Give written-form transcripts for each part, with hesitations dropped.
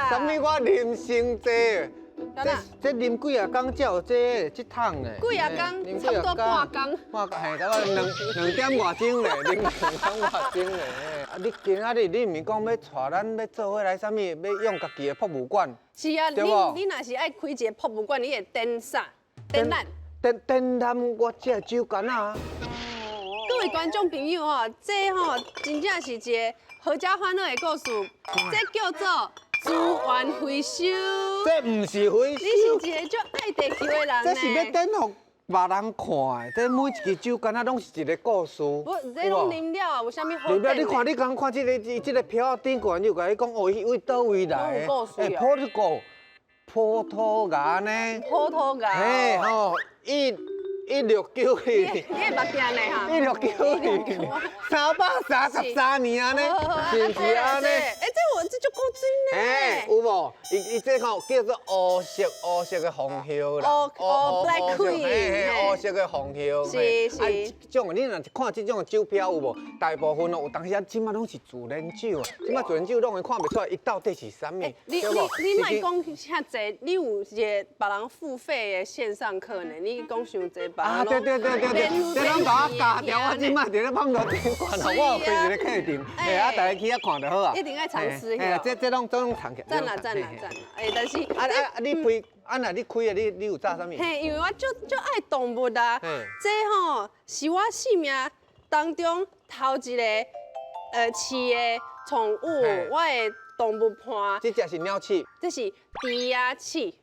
啥物我啉傷濟？這這啉幾啊工才有這這桶呢？幾啊工，差不多半工。半工，嘿，差不多兩兩點外鐘咧，啉兩點外鐘咧。啊，你今仔日你毋是講欲帶咱欲做伙來啥物？欲用家己的博物館？是啊，你你若是愛開一个博物館，你會展啥？展覽？展展覽我這個酒矸仔。各位觀眾朋友吼，這吼真正是一个合家歡樂的故事，這叫做資源回收。這毋是回收。你是一个足愛地球的人呢。這是欲展予別人看的，這每一支酒矸仔攏是一个故事。無，這攏啉了啊，有啥物好？啉了，你看，你剛看這个這个票仔頂懸，就共你講哦，伊為佗位來的？欸，葡萄牙呢？葡萄牙。嘿吼，一一六九二，你會目鏡呢哈？1692，333年按呢，是毋是按呢？欸，這我這足古錐呢。欸，有無？伊伊這吼叫做烏色烏色的紅葉啦。烏烏 Black Queen。嘿嘿，烏色的紅葉。是是。啊，這種你若是看這種酒標有無？大部分哦，有當時啊，這馬攏是自然酒啊，這馬自然酒攏會看袂出來，伊到底是啥物。你你你莫講遐濟，你有一個別人付費的線上課呢？你講傷濟。啊對對對對對，這攏共我教掉，我這馬佇咧網路頂懸，我有開一個課程，欸啊，大家去遐看就好啊。一定愛嘗試。欸，這這攏這攏藏起來。讚啦讚啦讚啦！欸，但是啊啊，你開啊，若你開的，你你有炸啥物？嘿，因為我足足愛動物啊。這吼是我生命當中頭一个飼的寵物，我的動物伴。這隻是鳥鼠。這是豬仔鼠。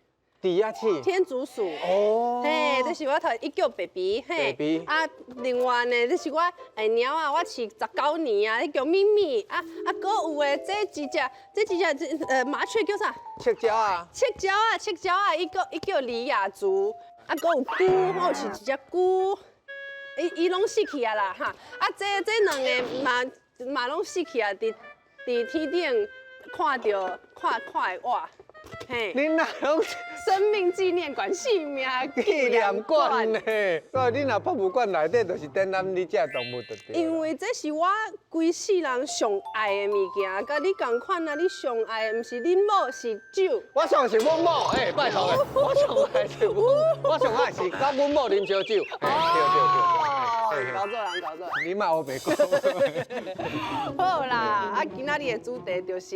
豬仔鼠，天竺鼠。哦，嘿，這是我頭伊叫 baby，嘿，baby。啊，另外呢，這是我的貓仔，我飼19年啊，伊叫咪咪。啊啊，閣有的這幾隻，這幾隻這麻雀叫啥？赤鳥啊。赤鳥啊，赤鳥啊，伊叫伊叫李雅竹。啊，閣有龜，我有飼一隻龜，伊伊攏死去啊啦，哈。啊，這這兩个嘛嘛攏死去啊，佇佇天頂看著看看的我。嘿，你若攏生命紀念館、生命紀念館呢？所以你若博物館內底就是展覽你這動物就對。因為這是我規世人上愛的物件，佮你仝款啊！你上愛的毋是恁某，是酒。我上是阮某，欸，拜託的，我上愛是阮，我上愛是佮阮某啉燒酒。對對對。搞錯人，搞錯人。你莫烏白講。好啦，啊，今仔日的主題就是，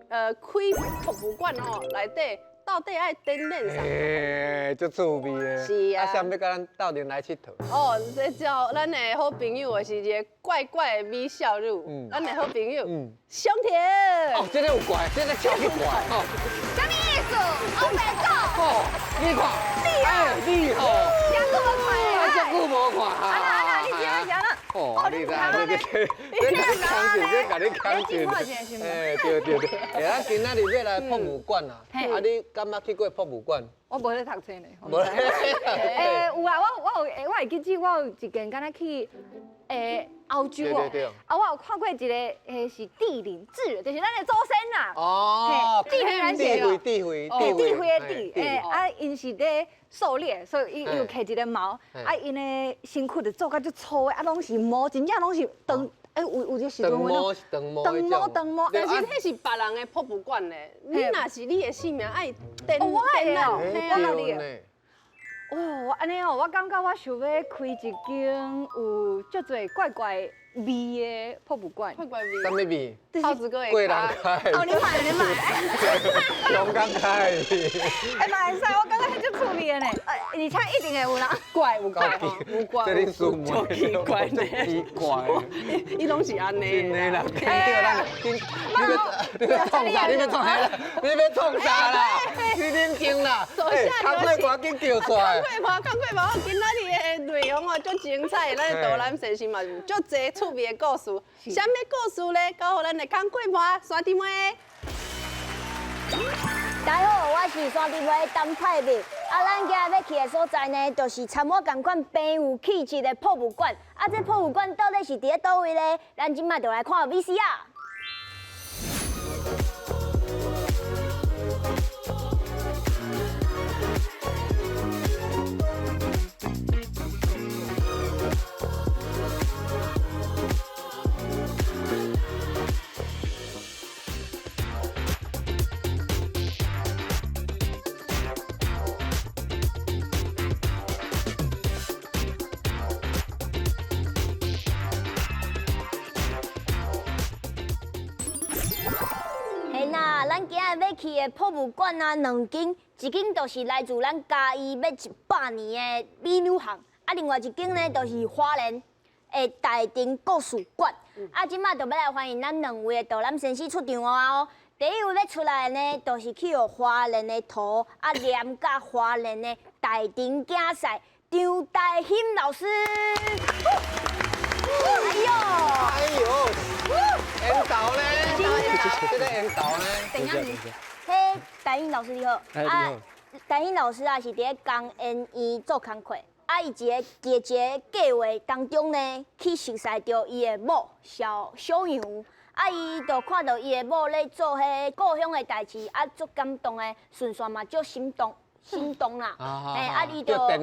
開博物館吼，內底到底愛展覽啥？欸，足趣味的。是啊。啊，誰欲佮咱鬥陣來𨑨迌？哦，這叫咱的好朋友，是一個怪怪的美少女。咱的好朋友，香甜。哦，這个有怪，這个超級怪。哦。啥物意思？烏白講。哦，你看。哎，你吼。遮久無看。遮久無看。啊啦啊啦，你知影是按怎？哦，你知影？你這這你扛住，這共你扛住。哎，對對對。欸，咱今仔日欲來博物館啊，啊，你敢捌去過博物館？我無咧讀冊呢。無咧。欸，有啊，我我有，我會記得我有一間敢若去欸歐洲哦，啊，我有看過一个，欸，是智人，智人，就是咱的祖先啦。哦。智人智慧，智慧，智慧的智，欸，啊，𪜶是咧狩獵，所以伊伊有摕一个矛，啊，𪜶的身軀就做甲足粗的，啊，攏是毛，真正攏是長。欸，有有這時陣，長毛是長毛，長毛長毛，但是彼是別人的博物館咧。你若是你的生命愛展我的覽，我甲你的。哦，按呢哦，我感覺我想欲開一間有足濟怪怪味的博物館。怪怪味。啥物味？兔子哥的過人開。哦，你買你買。中港開。欸，嘛會使，我感覺彼足趣味的呢。而且一定會有人怪有怪有怪。這恁師妹。足奇怪呢。奇怪。伊攏是按呢。真的啦，聽著咱，你欲你欲創啥？你欲創啥啦？你欲創啥啦？你冷靜啦。欸，工課趕緊叫出來。工課嘛，工課嘛，今仔日的內容哦，足精彩，咱的導覽先生嘛有足濟趣味的故事。啥物故事咧？交予咱的工課伴山猪妹。大家好，我是山豬妹陳派蜜。啊，咱今日欲去的所在呢，就是參我仝款朋友氣質的博物館。啊，這博物館到底是佇咧佗位咧？咱這擺就來看 VCR。嘿啦，咱今日欲去的博物館啊，兩間，一間就是來自咱嘉義欲100年的美女行，啊，另外一間呢，就是花蓮的大定故事館。啊，這擺就欲來歡迎咱兩位的導覽先生出場啊！第一位欲出來的呢，就是去予花蓮的塗啊黏佮花蓮的大定競賽張大興老師。哎呦！哎呦！緣投呢？這个緣投呢？等一下，嘿，大興老師你好。啊，大興老師啊是佇咧工研院做工課，啊，伊一个一个計劃當中呢，去熟似著伊的某小小楊，啊，伊就看著伊的某咧做彼故鄉的代誌，啊，足感動的，順紲嘛足心動。心動啦，嘿，啊，伊就嘿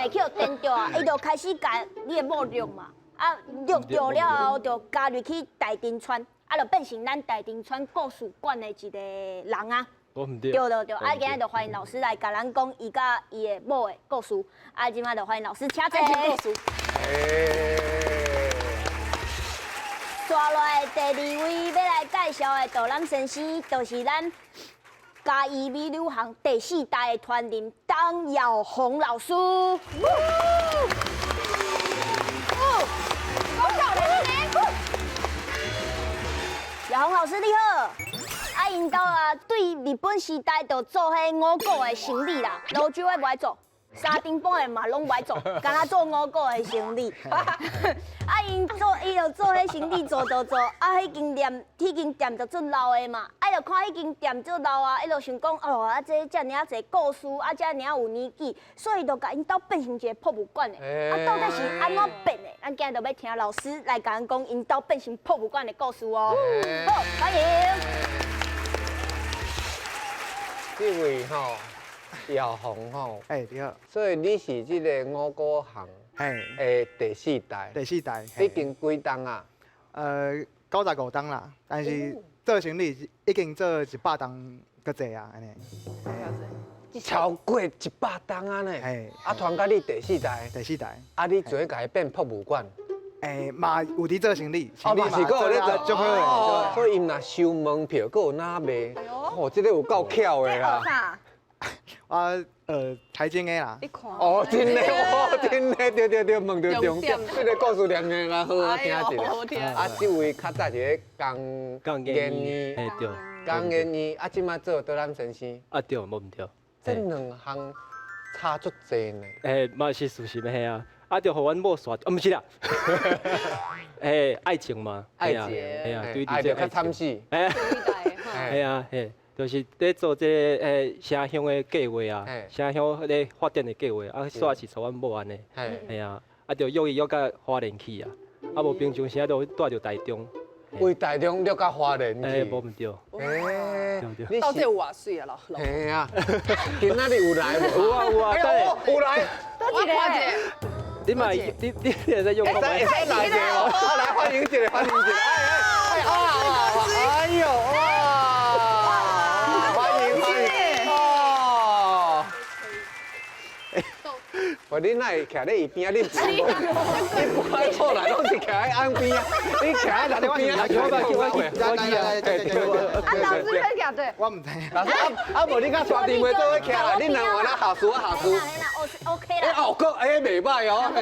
去予電著啊，伊就開始共你的某錄嘛，啊，錄著了後就加入去大鎮村，啊，就變成咱大鎮村故事館的一個人啊。對對對，啊，今日就歡迎老師來共咱講伊佮伊的某的故事。啊，這擺就歡迎老師請坐。故事。接落來第二位欲來介紹的導覽先生，就是咱嘉義美女行第四代的傳人張耀宏老師。耀宏老師你好，啊，𪜶兜啊，對日本時代就做彼五穀的生理啦，蘆洲的無愛做。三重埔的嘛攏無愛做，干焦做五穀的生理。啊，𪜶做伊就做彼生理做做做，啊，彼間店，彼間店就足老的嘛，啊，就看彼間店足老啊，伊就想講哦，啊，這遮爾仔濟故事，啊，遮爾有年紀，所以就共𪜶兜變成一個博物館的。啊，到底是按怎變的？咱今日就欲聽老師來共咱講𪜶兜變成博物館的故事哦。好，歡迎。這位吼。耀宏吼，哎，你好。所以你是這个五穀行，的第四代。第四代。已經幾冬啊？ 95冬啦，但是做生理已經做100冬閣濟啊，按呢。超過100冬啊呢？啊，傳到你第四代。第四代。啊，你做共伊變博物館？欸，嘛有佇做生理。哦，嘛是閣有咧做，足好的。所以𪜶若收門票，閣有哪賣？哦，這个有夠巧的啦。我財經的啦。哦，真的哦，真的，對對對，問著重點。這个故事念念來好好聽一下。啊，這位較早是咧工研院，對，工研院，啊，這擺做導覽先生。啊，對，無毋對。這兩項差足濟呢。欸，嘛是事實的啊，啊，就予阮某煞，啊，毋是啦。欸，愛情嘛，愛情，嘿啊，對，愛著較慘死。嘿啊，嘿。就是咧做這個城鄉的計劃啊，城鄉咧發展的計劃，啊，煞是予阮某按呢，嘿啊，啊，就約伊約到花蓮去啊，啊，無平常時啊，都蹛佇台中，為台中約到花蓮去，欸，無毋對，欸，到底有偌媠啊，老老，嘿啊，今仔日有來無？有啊有啊，有來，我看一下，你嘛，你你會使用講會使來一个哦，啊，來歡迎一下，歡迎一下，哎哎，啊，哎呦，哇！哦，你哪會徛咧伊邊仔？你你不愛出來，攏是徛佇翁邊仔。你徛佇人邊仔？我我我啊，老師可以徛對。我毋知。老師啊啊，無你佮沙丁袂做伙徛啦，你兩個咧下屬啊下屬。 OK 啦。哦，閣哎袂䆀哦。袂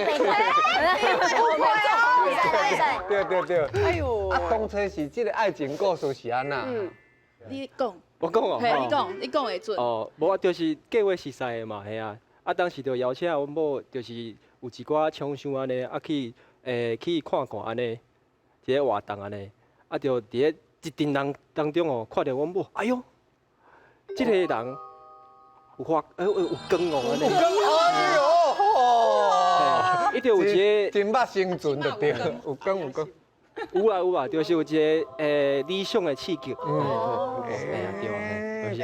䆀。對對對。哎呦。啊，當初是這个愛情故事是按怎？你講。我講哦。嘿，你講，你講會準。哦，無啊，就是計劃熟似的嘛，嘿啊。啊，當時就邀請阮某，就是有一寡廠商按呢，啊去，去看看按呢，一个活動按呢，啊，就佇咧一陣人當中哦，看著阮某，哎喲，這个人有發，有光哦，按呢。有光，哎喲，伊就有一个真捌生存就對，有光有光。有啊有啊，就是有一个理想的刺激。嗯，嘿啊對啊。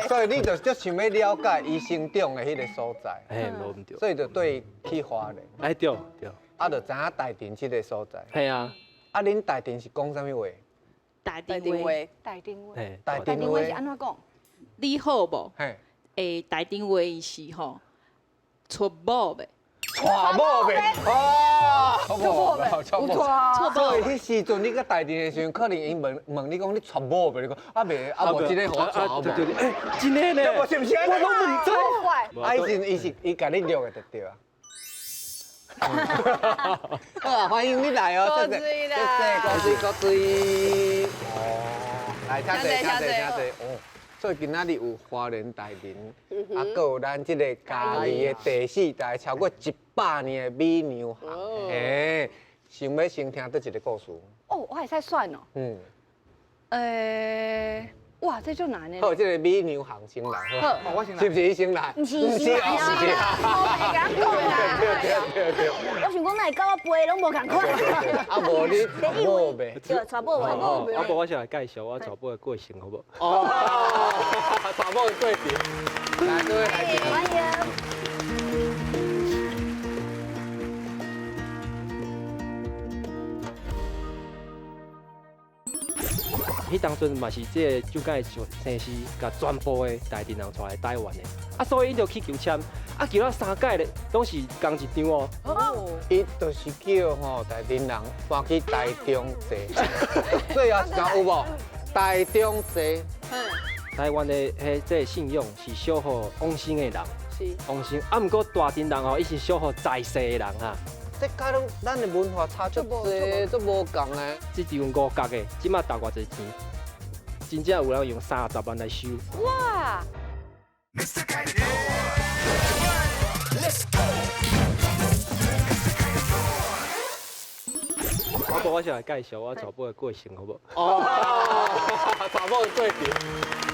所以你就足想欲了解伊成長的彼个所在，嘿，無毋對。所以就對去花蓮。哎對對。啊，就知影大鎮這个所在。嘿啊。啊，恁大鎮是講啥物話？大鎮話。大鎮話。大鎮話是按怎講？你好無？嘿。欸，大鎮話伊是吼出某的。娶某袂？哦，娶某袂？娶某。所以彼时阵你佮大阵的时阵，可能𪜶问问你讲你娶某袂？你讲啊袂，啊无这个予我娶某。对对对，欸，真的呢，是毋是？我拢毋知。啊，伊是伊是伊共你录的就对啊。好啊，欢迎你来哦，谢谢，谢谢，高水高水。哦，来，请坐，请坐，请坐。哦，所以今仔日有花莲大林，啊，阁有咱这个嘉义的第四代超过100年的美娘行。哎，想欲先听佗一个故事？哦，我会使选哦。嗯。哇，这足难的。好，这个美娘行先来，好，我先来，是毋是伊先来？毋是，毋是，毋是啦，我袂共讲啦。对对对对。我想讲，哪会佮我背拢无仝款。啊，无你娶某袂？对，娶某袂。啊，无我先来介绍我娶某的过程，好无？哦，娶某的过程。来，各位来宾。欢迎。彼当阵嘛是这个蒋介石先生共全部的大陈人带来台湾的，啊，所以𪜶就去求签，啊，求了三届咧，拢是仝一张哦。哦，伊就是叫吼大陈人搬去台中坐，最后一张有无？台中坐。台湾的彼这个信仰是小予往生的人，是往生，啊，毋过大陈人吼，伊是小予在世的人啊。这佮咱的文化差足济，足无仝的。这张5角的，这马值偌济钱？真正有人用30万来收。哇！我无，我先来介绍我娶某的过程，好无？哦，娶某的过程。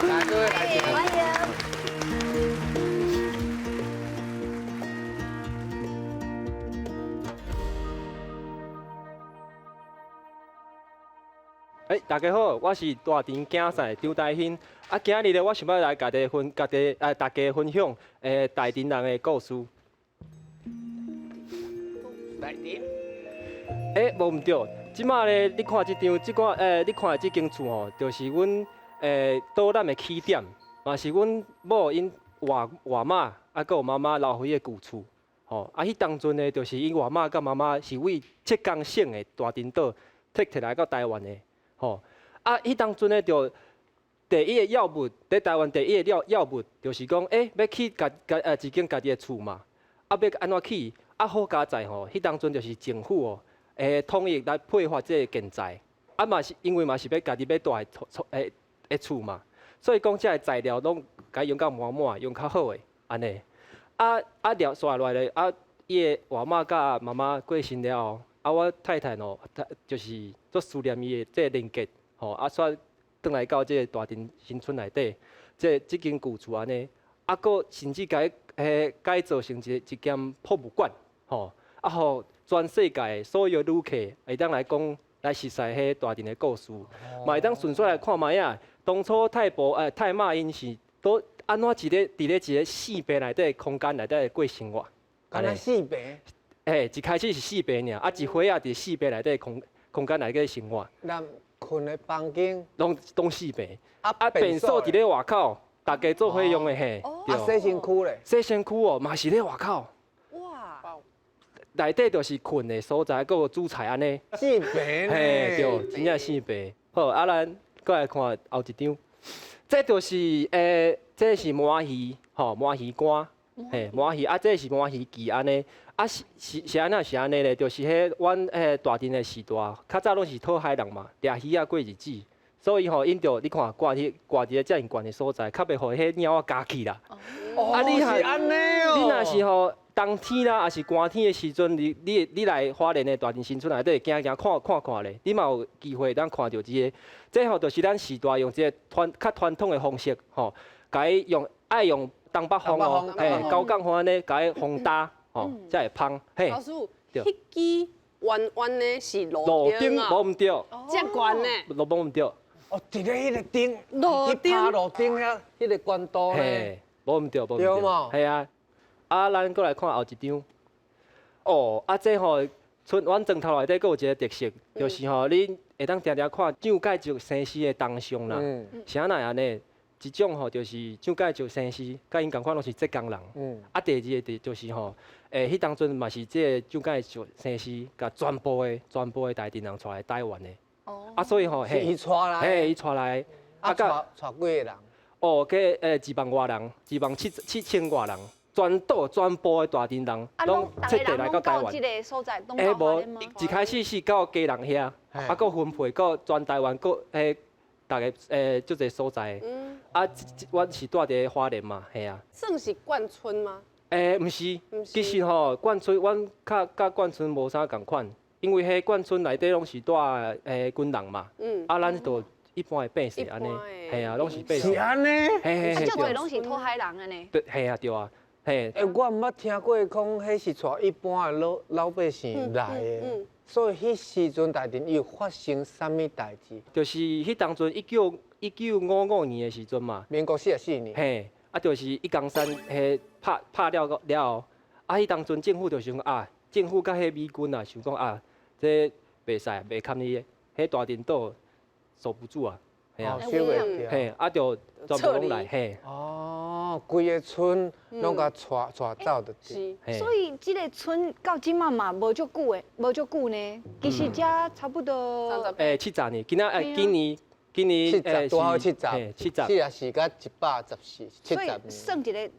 来，各位来宾。欢迎。欸，大家好，我是大陈竞赛张大兴。啊，今日咧，我想欲来共大家分，共大家分享大陈人的故事。大陈。欸，无毋对，这马咧，你看这张，这个你看的这间厝吼，就是阮导览的起点，嘛是阮某𪜶外外妈啊，阁有妈妈留予彼个旧厝。吼，啊，彼当阵呢，就是𪜶外妈佮妈妈是为浙江省的大陈岛撤来到台湾的。吼，啊，彼当阵呢，就第一个要务，伫台湾第一个要要务，就是讲，欸，欲起家家一间家己的厝嘛，啊，欲按怎起？啊，好佳哉吼，彼当阵就是政府哦，统一来配发这个建材，啊嘛是因为嘛是欲家己欲住的厝的厝嘛，所以讲这个材料拢共用到满满，用较好的按呢。啊啊了，煞落来咧，啊，伊的外妈佮妈妈过身了后。啊，我太太喏，就是足思念伊的这个人格，吼，啊，煞转来到这个大陈新村内底，这这间旧厝按呢，啊，阁甚至共伊改造成一间博物馆，吼，啊，予全世界的所有旅客会当来讲来熟悉彼大陈的故事，嘛会当顺续来看觅仔，当初太婆太妈𪜶是都按怎一个伫咧一个四平内底空间内底过生活，敢若四平。嘿，一开始是四平尔，啊，一岁仔伫四平内底空空间内底生活。咱困的房间拢四平，啊，便所伫咧外口，大家做伙用的嘿。啊，洗身躯咧？洗身躯哦，嘛是咧外口。哇！内底就是困的所在，阁有煮菜按呢。四平。嘿，对，真正四平。好，啊，咱阁来看后一张，这就是这是鳗鱼，吼，鳗鱼干，嘿，鳗鱼啊，这是鳗鱼鳍按呢。啊是是是按怎是按呢咧？就是彼阮彼大陈的时代，较早拢是讨海人嘛，掠鱼仔过日子，所以吼，𪜶就你看挂伫挂伫咧遮尔悬的所在，较袂予彼鸟仔咬去啦。哦，啊你是按呢哦。你若是吼冬天啦，抑是寒天的时阵，你来花莲的大陈新村内底行行看看看咧，你嘛有机会通看著这个。这吼就是咱时代用这个传较传统的方式吼，共伊用爱用东北风哦，嘿，高岗风按呢，共伊风焦。哦，才会芳。嘿，老师，彼支弯弯的是路灯啊？无毋对。遮悬呢？路无毋对。哦，伫咧彼个顶，路灯，去拍路灯遐，彼个悬度呢？嘿，无毋对，无毋对。对嘿啊，啊，咱阁来看后一张。哦，啊，这吼，村阮庄头内底阁有一个特色，就是吼，恁会当定定看蒋介石先生的铜像啦。是按怎按呢？一种吼就是蒋介石先生，佮𪜶仝款拢是浙江人。啊，第二个就是吼，彼當陣嘛是這個蔣介石先生共全部的大陳人帶來台灣的。哦。啊，所以吼，是伊帶來。嘿，伊帶來。啊，帶幾個人？哦，計2萬外人，二萬七七千外人，全島全部的大陳人，攏徹底來到台灣。欸，無，一開始是到基隆遐，啊，閣分配到全台灣各彼逐个足濟所在。啊，阮是住佇花蓮嘛，嘿啊。算是眷村嗎？毋是，其實吼，眷村，阮較佮眷村無啥仝款，因為彼眷村內底攏是住軍人嘛，啊，咱就一般的百姓按呢，嘿啊，攏是百姓。是按呢？嘿嘿嘿。足濟攏是討海人按呢。對，嘿啊，對啊，嘿。欸，我毋捌聽過講，彼是帶一般的老百姓來的，所以彼時陣大陳有發生啥物代誌？就是彼當陣1955年的時陣嘛。民國44年。嘿，啊，就是一江山彼拍了了後，啊，彼當陣政府就想啊，政府佮彼美軍啊，想講啊，這袂使，袂堪你的，彼大陳島。守不住啊，嘿啊，嘿，啊就全部攏來，嘿。哦，規个村攏共帶帶走就對。所以這个村到這馬嘛無足久的，無足久呢。其實才差不多。70年，今仔今年70，拄好70，70，74佮114，70 所以算一个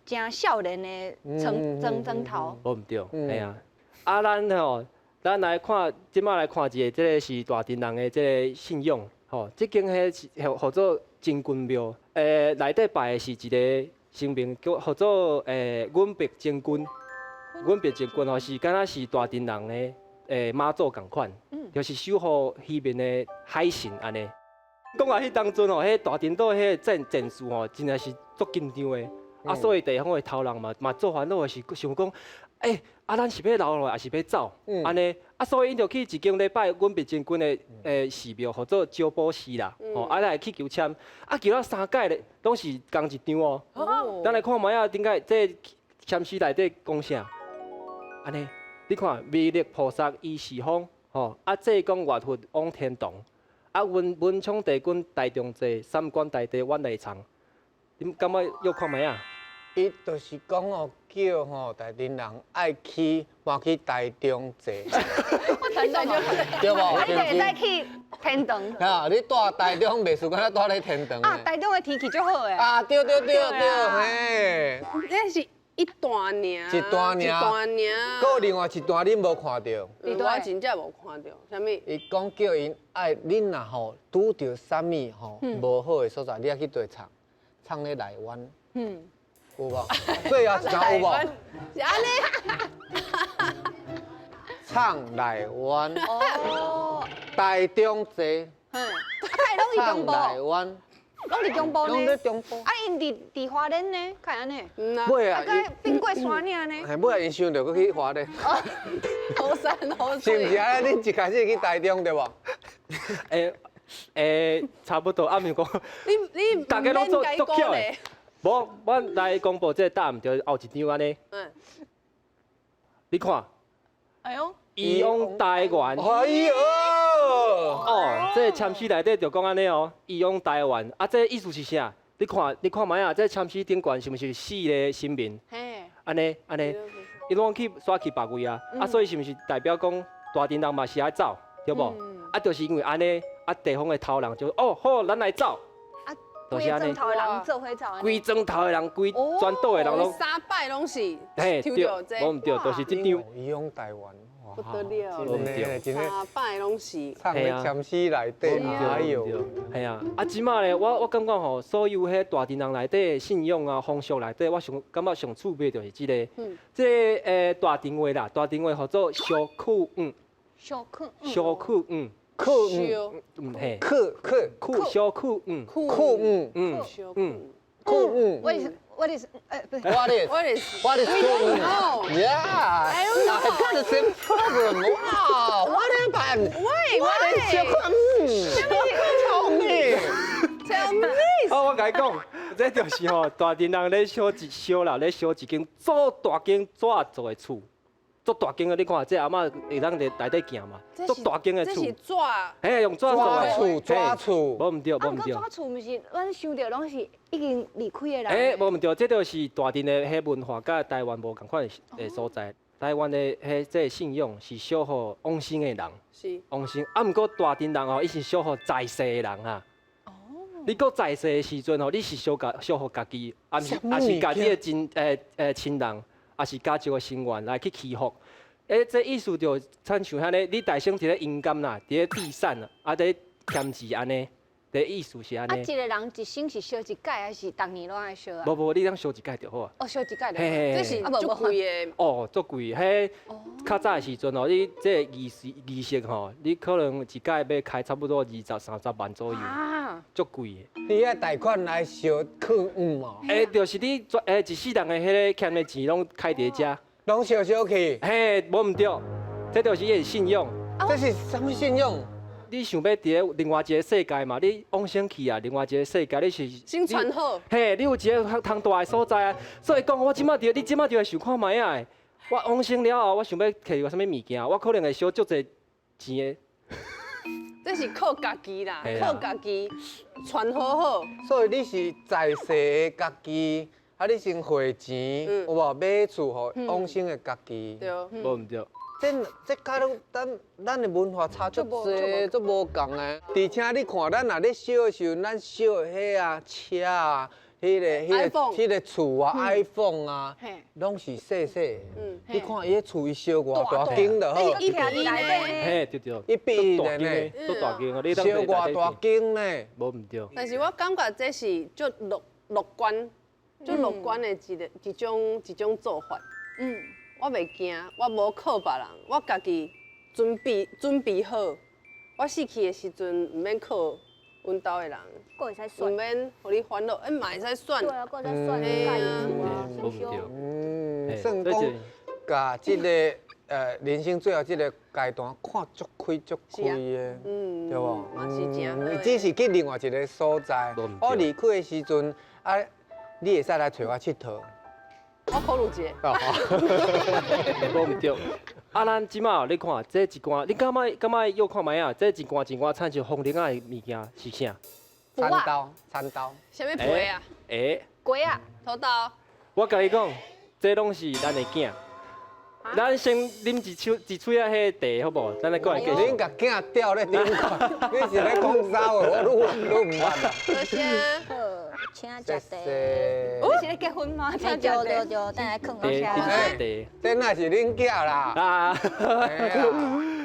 誠少年的庄庄庄頭。無毋對，嘿啊，啊咱吼。咱來看，這馬來看一下，這个是大陳人的這个信仰，吼，這間彼是號做真君廟，內底拜的是一个神明，叫號做阮伯真君，阮伯真君吼是敢若是大陳人的媽祖仝款，就是守護漁民的海神按呢。講啊，彼當陣吼，彼大陳島彼个戰事吼，真正是足緊張的，啊，所以地方的頭人嘛做煩惱的是想講。欸，啊，咱是欲留落來，抑是欲走？按呢，啊，所以𪜶就去一間咧拜阮伯真君的寺廟，號做招寶寺啦。吼，啊來去求籤，啊求了三擺咧，攏是仝一張哦。咱來看覓仔，頂擺這籤詩內底講啥？按呢，你看彌勒菩薩依四方，吼，啊，濟公月佛往天堂，啊，文昌帝君台中坐，三官大帝往內藏。恁感覺欲看覓仔？伊就是講哦，叫吼大陳人愛去搬去台中坐，對無？你就會使去天堂。啊，你住台中袂輸，敢若住咧天堂。啊，台中的天氣足好的。啊，對對對對，嘿。這是一段爾。一段爾。一段爾。閣有另外一段恁無看著？我真正無看著，啥物？伊講叫𪜶愛恁若吼拄著啥物吼無好的所在，你愛去佗藏，藏咧內灣。有無？最後一段有無？是按呢。藏內灣。哦。台中坐。嗯。啊，攏佇中部。藏內灣。攏佇中部呢。攏佇中部。啊，𪜶佇花蓮呢？敢會按呢？尾啊，變過山嶺呢。嘿，尾仔𪜶想著閣去花蓮。好山好水。是毋是按呢？恁一開始去台中對無？差不多啊，毋是講。你大家攏做足巧的。無，我來公布這個答案，就後一張按呢。你看。哎喲。移往台灣。哎喲。哦，這個籤詩內底就講按呢哦，移往台灣。啊，這個意思是啥？你看，你看覓仔，這個籤詩頂懸是毋是四个神明？嘿。按呢，按呢，𪜶攏去徙去別位啊。啊，所以是毋是代表講大陳人嘛是愛走，對無？啊，就是因為按呢，啊，地方的頭人就哦好，咱來走。規莊頭的人做伙走，規莊頭的人，規全島的人攏三擺攏是，嘿，對，無毋對，就是這張。移往台灣，不得了，真的，真的，三擺攏是。藏咧籤詩內底，哎喲，嘿啊，啊，這馬咧，我感覺吼，所有彼大陳人內底的信仰啊、風俗內底，我上感覺上趣味就是這个，這個大陳話啦，大陳話號做燒殕五。燒殕五。燒殕五。殕五，嘿，殕殕殕燒殕五，殕五，殕五。 What is what is 不是 What is What is What is 殕五？Yeah, I got the same problem. Wow, what happened? Why? What is 燒殕五？Tell me. Tell me. 哦，我共你講，這就是吼大陳人咧燒一燒啦，咧燒一間做大間紙做的厝。足大間的，你看這阿嬤會當佇內底行嘛，足大間的厝。這是紙。嘿，用紙做的。紙厝，紙厝。無毋對，無毋對。啊，毋過紙厝毋是，阮想著攏是已經離開的人。欸，無毋對，這就是大鎮的彼文化，佮台灣無仝款的所在。台灣的彼這個信仰是小予往生的人。是。往生，啊，毋過大鎮人吼，伊是小予在世的人啊。哦。你閣在世的時陣吼，你是小共小予家己，啊毋是，啊是共你的親親人，抑是家族的成員來去祈福。欸，這意思就親像按呢，你代先佇咧陰間啦，佇咧地散啊，啊，佇咧添錢按呢，這意思是按呢。啊，一個人一生是燒一擺，還是逐年攏愛燒啊？無無，你通燒一擺就好啊。哦，燒一擺就好。這是足貴的。哦，足貴。彼較早的時陣哦，你這個儀式儀式吼，你可能一擺欲開差不多20、30萬左右。啊。足貴的。你愛貸款來燒囥毋哦？欸，就是你欸一世人的彼个欠的錢攏開佇遮。攏燒燒去。嘿，無毋對，這就是伊的信仰。這是啥物信仰？你想欲佇咧另外一個世界嘛？你往生去啊，另外一個世界，你是先傳好。嘿，你有一個較通蹛的所在啊。所以講，我這馬佇，你這馬就會想看覓仔的。我往生了後，我想欲摕著啥物物件，我可能會燒足濟錢的。這是靠家己啦，靠家己傳好好。所以你是在世的家己，啊，你先匯錢，有無買厝予往生的家己？對。無毋對。這這佮咱咱的文化差足濟，足無仝的。而且你看，咱若咧燒的時陣，咱燒的彼啊車啊，彼个彼个彼个厝啊，iPhone 啊，攏是細細的。你看伊彼厝伊燒偌大間就好。一比一呢？嘿，對對。一比一呢？足大間哦，你燒偌大間呢？無毋對。但是我感覺這是足樂樂觀，足樂觀的一個一種一種做法。我袂驚，我無靠別人，我家己準備準備好。我死去的時陣，毋免靠阮兜的人，毋免予你煩惱，欸嘛會使選。對啊，閣會使選，家己厝啊，嗯，算講，共這个人生最後這个階段看足開足開的，對無？嘛是誠。只是去另外一个所在。我離開的時陣，啊，你會使來揣我𨑨迌。我考慮一下。無毋對。啊，咱這馬你看，這一罐，你感覺感覺欲看覓啊？這一罐一罐，親像風鈴仔的物件是啥？餐刀，餐刀。啥物皮啊？欸。粿仔。土豆。我共你講，這攏是咱的囝。咱先啉一喙一喙仔彼个茶，好無？咱來過來繼續。恁共囝吊咧頂懸，你是咧講啥話？我愈愈毋捌。多謝。好，請食茶。你是咧結婚嗎？對對對，等下囥茶。茶。這哪是恁囝啦？啊。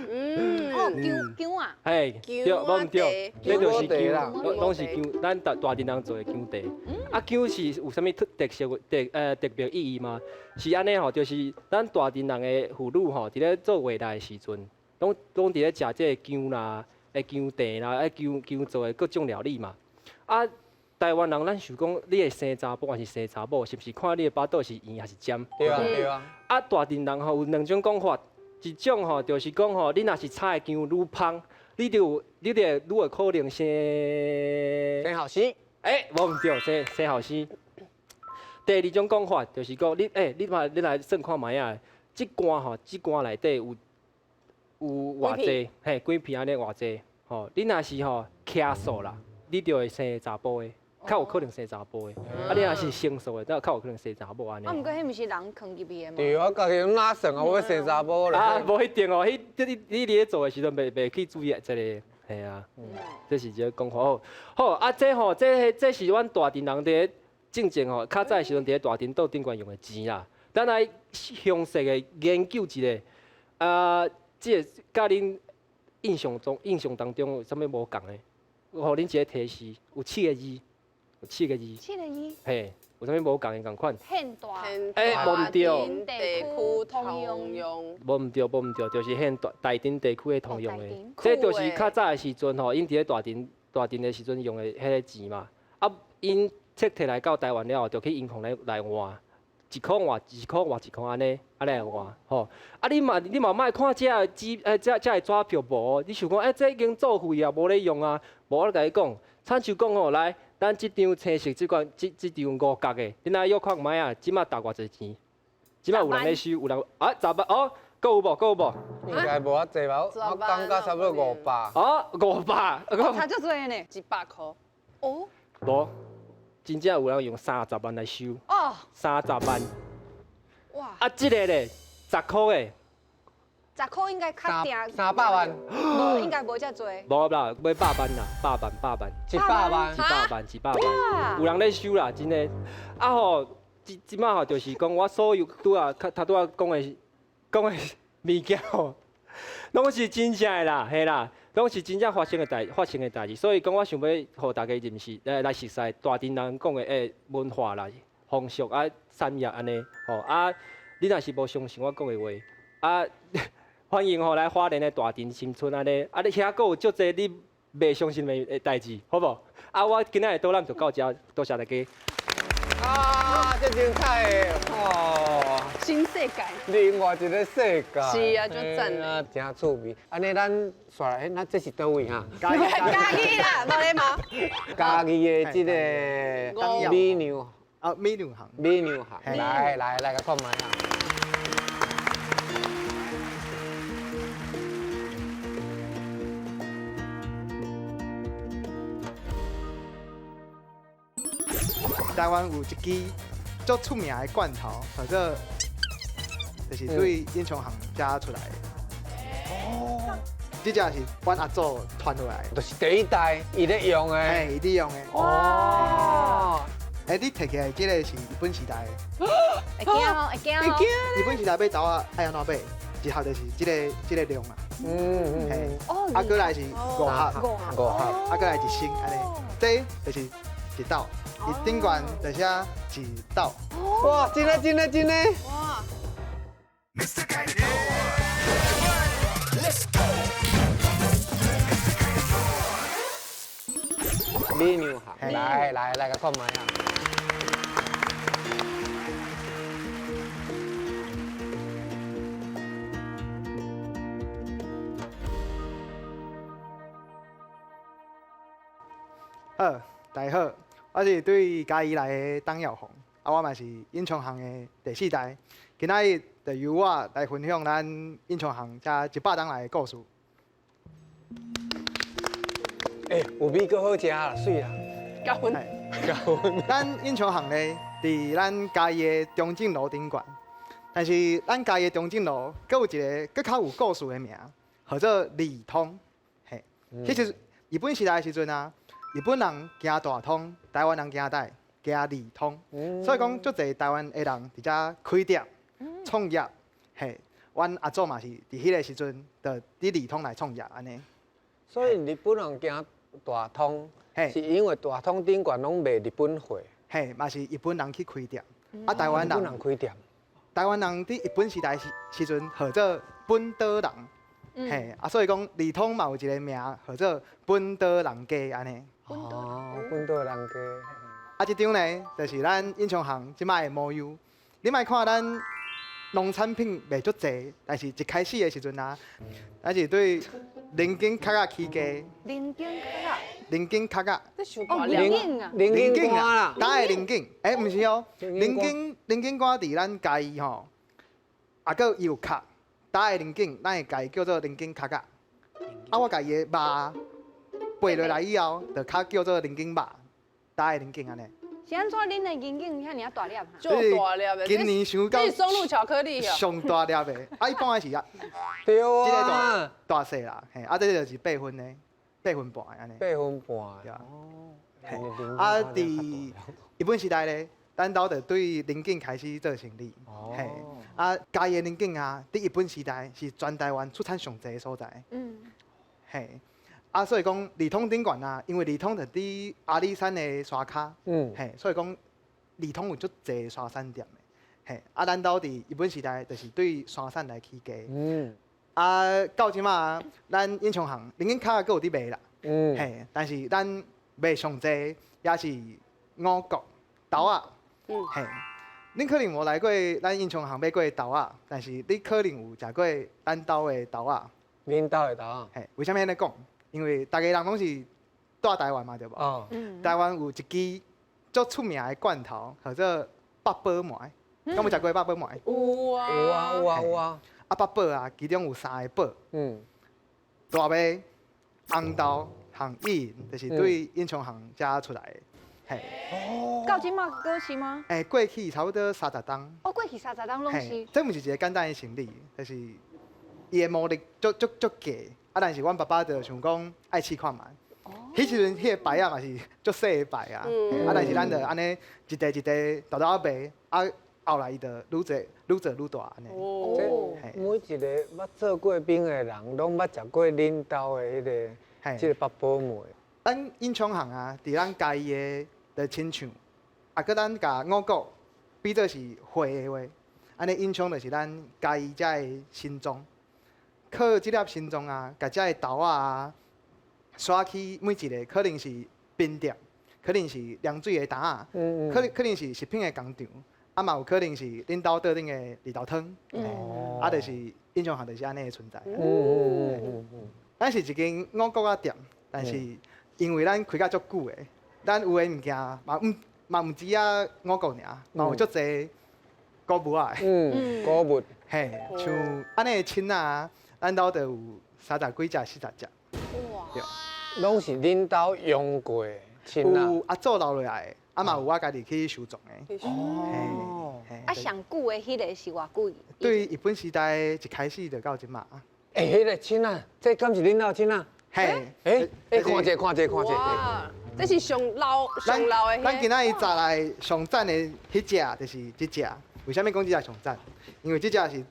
嗯。哦，薑薑啊。嘿，對，無毋對，這就是薑，攏是薑，咱大大鎮人做的薑茶。啊，薑是有啥物特特色特特別意義嗎？是按呢吼，就是咱大鎮人的婦女吼，佇咧做月來的時陣，攏攏佇咧食這个薑啦、薑茶啦、薑薑做的各種料理嘛。啊，台灣人咱想講，你會生查埔還是生查某，是毋是看你的腹肚是圓還是尖？對啊對啊。啊，大鎮人吼有兩種講法，一種吼就是講吼，你若是炒的薑愈芳，你就你就愈會可能生生後生。欸，無毋對，生生後生。第二種講法就是講，你欸，你嘛你來算看覓仔，這罐吼，這罐內底有有偌濟，嘿，幾片按呢偌濟，吼，你若是吼徛數啦，你就會生查埔的，較有可能生查埔的。啊，你若是成數的，才較有可能生查某按呢。啊，毋過彼毋是人囥入去的嗎？對，我家己哪算啊？我欲生查某咧。啊，無一定哦，彼你你佇咧做的時陣，袂袂去注意這个。嘿啊，這是一个講法。好，好啊，這吼，這這是阮大鎮人佇咧進前吼，較早的時陣佇咧大鎮島頂懸用的錢啦。咱來詳細的研究一下，啊，這個佮恁印象中、印象當中有啥物無仝的？我予恁一個提示，有七個字，有七個字。七個字。嘿，有啥物無仝的仝款？現大。欸，無毋對。地區通用。無毋對，無毋對，就是現大大鎮地區的通用的。這就是較早的時陣吼，𪜶佇咧大鎮大鎮的時陣用的彼个錢嘛。啊，𪜶撤退來到台灣了後，就去銀行來來換，一箍換一箍換一箍按呢，按呢來換吼。啊，你嘛你嘛莫看這个紙，這這个紙票無，你想講，欸，這已經作廢啊，無咧用啊。無，我共你講，親像講吼，來，咱這張青色這款，這這張五角的，你來約看覓啊？這馬值偌濟錢？這馬有人咧收，有人啊，十萬哦，閣有無？閣有無？應該無遐濟吧？我感覺差不多500。哦，500，差足濟呢，100塊。哦。無，真正有人用30萬來收。哦。30萬。哇！啊，這個咧，10箍的。 10箍應該較定。300萬。無，應該無遮濟。無啦，欲百萬啦，百萬百萬。100萬。100萬，100萬。有人咧收啦，真的。啊吼，這這擺吼，就是講我所有拄仔頭拄仔講的物件吼，攏是真正的啦，嘿啦，攏是真正發生的代誌。所以講，我想欲予大家認識，來熟似大鎮人講的文化啦、風俗啊、產業按呢吼啊。你若是無相信我講的話，啊，歡迎吼來花蓮的大鎮新村按呢，啊，你遐閣有足濟你袂相信的代誌，好無？啊，我今仔的導覽就到遮，多謝大家。啊，這精彩的哦！新世界，另外一個世界，是啊，足讚的，真趣味。按呢，咱紲來，那這是佗位哈？嘉義啦，無禮貌。嘉義的這個美娘啊，美娘行，美娘行，來來來，共看覓啊！台灣有一支足出名的罐頭，叫做就是對英雄行遮出來的。哦，這隻是阮阿祖傳落來的，就是第一代伊咧用的。嘿，伊咧用的。哦。欸，你提起來這個是日本時代的。會驚哦，會驚哦。日本時代買豆仔愛按怎買？一盒就是這個量啊。嘿。哦。啊，過來是5盒。5盒。啊，過來一升按呢，這就是一斗。伊頂懸就寫一斗。哇，真的真的真的。哇。美娘行，來來來，共看覓啊！好，大家好，我是對嘉義來的董耀鴻，啊，我嘛是英雄行的第四代。今仔日就由我來分享咱英雄行這100冬來的故事。欸，有米閣好食啦，媠啦。加分。加分。咱英雄行咧，佇咱嘉義的中正路頂懸，但是咱嘉義的中正路，閣有一個閣較有故事的名，號做利通。嘿，其實日本時代的時陣啊，日本人行大通，台灣人行佗？行利通。所以講，足濟台灣的人佇遮開店創業。嘿，阮阿祖嘛是佇彼個時陣，就佇利通來創業按呢。所以日本人行大通，是因為大通頂懸攏賣日本貨。嘿，嘛是日本人去開店，啊，台灣人。日本人開店。台灣人佇日本時代時陣，號做本島人，嘿，啊，所以講利通嘛有一個名，號做本島人街按呢。哦，本島人街。啊，這張呢，就是咱英雄行這擺的模樣。你莫看咱農產品賣足濟，但是一開始的時陣啊，咱是對龍井殼仔起家。龍井殼仔。龍井殼仔。哦，龍井啊。龍井乾啦。呾的龍井，欸，毋是哦，龍井乾佇咱嘉義吼，啊，閣伊有殼，呾的龍井，咱會共伊叫做龍井殼仔。啊，我共伊的肉掰落來以後，就較叫做龍井肉，呾的龍井按呢。是按怎恁的龍井遐爾仔大粒？足大粒的。今年傷到。這是松露巧克力哦。上大粒的，啊，一般的是啊，對啊，這個大細啦，嘿，啊，這個就是8分的，8分半按呢。8分半。對啊。啊，佇日本時代咧，咱兜就對龍井開始做生意。嘿，啊，嘉義的龍井啊，佇日本時代是全台灣出產上濟的所在。嗯。嘿。啊，所以講利通頂懸啊，因為利通就佇阿里山的山跤，嘿，所以講利通有足濟山產店的，嘿，啊，咱兜佇日本時代就是對山產來起家，啊，到這馬咱英雄行龍井殼閣有佇賣啦，嘿，但是咱賣上濟也是五穀豆仔，嘿，恁可能無來過咱英雄行買過豆仔，但是你可能有食過咱兜的豆仔。恁兜的豆仔？嘿，為啥物按呢講？因為逐家人攏是住台灣嘛，對無？台灣有一支足出名的罐頭，叫做八寶糜。敢有食過八寶糜？有啊，有啊，有啊，有啊。啊八寶啊，其中有三个寶。大麦、红豆和薏仁，就是对永昌行遮出来的。嘿。哦。到这马阁是吗？欸，过去差不多30冬。哦，过去三十冬拢是。这毋是一个简单的生理，就是伊的魔力足足足强。啊，但是阮爸爸就想讲爱试看觅。彼时阵彼个牌仔嘛是足细个牌仔，啊，但是咱就按呢一块一块沓沓仔卖，啊，后来伊就愈做愈做愈大按呢。哦，每一个捌做过兵的人，拢捌食过恁兜的彼个，这个八宝糜。咱永昌行啊，伫咱嘉义的就亲像，啊，阁咱共五股比做是血的话，按呢永昌就是咱嘉义遮的心脏，靠这粒心脏啊，共遮的豆仔啊。刷去每一个可能是冰店，可能是凉水的担仔，可能是食品的工厂，啊嘛有可能是恁兜桌顶的绿豆汤，啊就是永昌行就是按呢的存在。咱是一间五谷仔店，但是因为咱开甲足久的，咱有的物件嘛毋嘛毋止啊五谷尔，嘛有足济谷物仔。谷物。嘿，像按呢的凊仔，咱兜就有30几只、40只。哇。对。拢是恁兜用过的凊仔。有阿祖留落来的，啊嘛有我家己去收藏的。哦。啊，上久的彼个是偌久？对日本时代一开始就到这马。欸，彼个凊仔，这敢是恁兜凊仔？嘿。欸，欸，看者，看者，看者。哇，这是上老上老的。咱今仔日炸来上赞的彼只，就是这只。为啥物讲这只上赞？因为这只是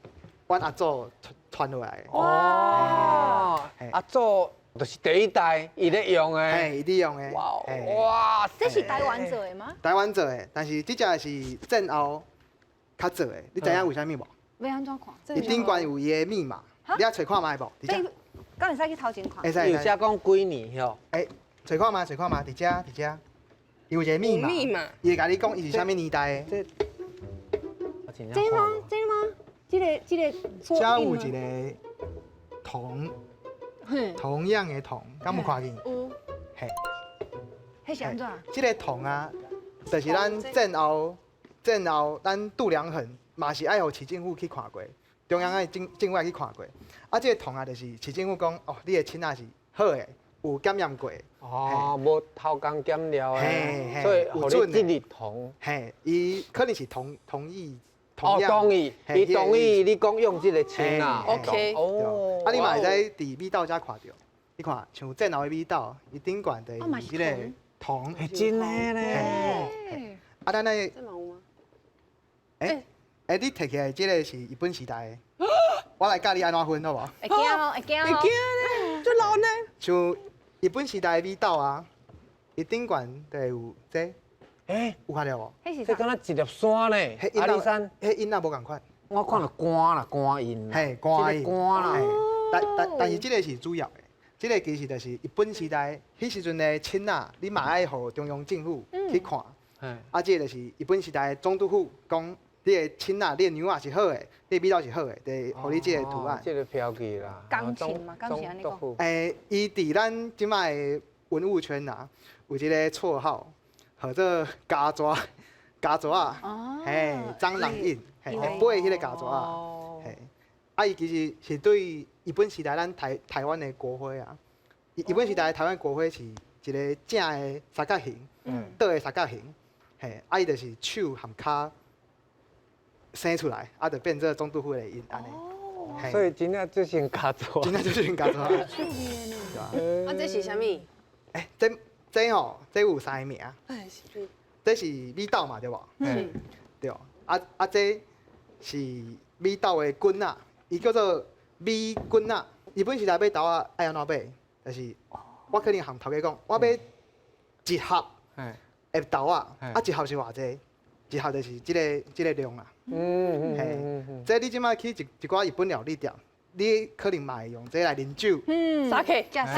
阮阿祖传落来的。哦。阿祖。就是第一代，伊咧用的，嘿，伊咧用的。哇哇，这是台湾做的吗？台湾做的，但是这只是战后较做的，你知影为啥物无？欲按怎看？伊顶悬有伊的密码，你爱揣看觅无？伫遮。敢会使去头前看？会使。有写讲几年吼？欸，揣看觅，揣看觅，伫遮，伫遮。伊有一个密码。密码。伊会共你讲伊是啥物年代的。这吗？这吗？这个这个。遮有一个铜。同样的铜，敢有看见？有。嘿。彼是按怎？这个铜啊，就是咱战后，战后咱度量衡嘛是爱予市政府去看过，中央的政府爱去看过。啊，这个铜啊，就是市政府讲，哦，你的凊仔是好的，有检验过。哦，无偷工减料的，所以予你这粒铜。嘿，伊可能是同同意。哦，同意，伊同意你讲用这个凊仔。 OK。哦。啊，你嘛会使伫米豆遮看著，你看像战后的米豆，伊顶悬就用这个铜。真的咧。啊，咱那。这嘛有吗？欸欸，你提起来这个是日本时代的，我来教你按怎分好无？会惊哦，会惊哦。会惊咧，足老呢。像日本时代的米豆啊，伊顶悬就会有这。欸，有看著无？这敢若一粒山呢？阿里山，彼印仔无仝款。我看著肝啦，肝印。嘿，肝印。肝啦。但是这个是主要的，这个其实就是日本时代彼时阵的凊仔，你嘛爱予中央政府去看。啊，这个就是日本时代的总督府讲，你的凊仔、你的牛仔是好的，你的米豆是好的，就予你这个图案。这个标记啦。钢琴嘛，钢琴按呢讲。欸，伊伫咱这摆的文物圈啊，有一个绰号。号做家蛇，家蛇仔，嘿，蟑螂印，嘿，飞彼个家蛇仔，嘿，啊，伊其实是对日本时代咱台湾的国徽啊，日本时代台湾国徽是一个正的三角形，倒的三角形，嘿，啊，伊就是手含跤生出来，啊，就变做总督府的印按呢。所以真正就是家蛇，真正就是家蛇。啊，这是啥物？欸，这。这吼，这有三个名。这是米豆嘛，对无？嗯。对。啊啊，这是米豆的滚仔，伊叫做米滚仔。日本时代买豆仔爱按怎买？就是我可能含头家讲，我买一盒的豆仔，啊一盒是偌济？一盒就是这个量啊。嘿。这你这摆去一寡日本料理店，你可能嘛会用这来啉酒。酒，酒，嘿，食酒，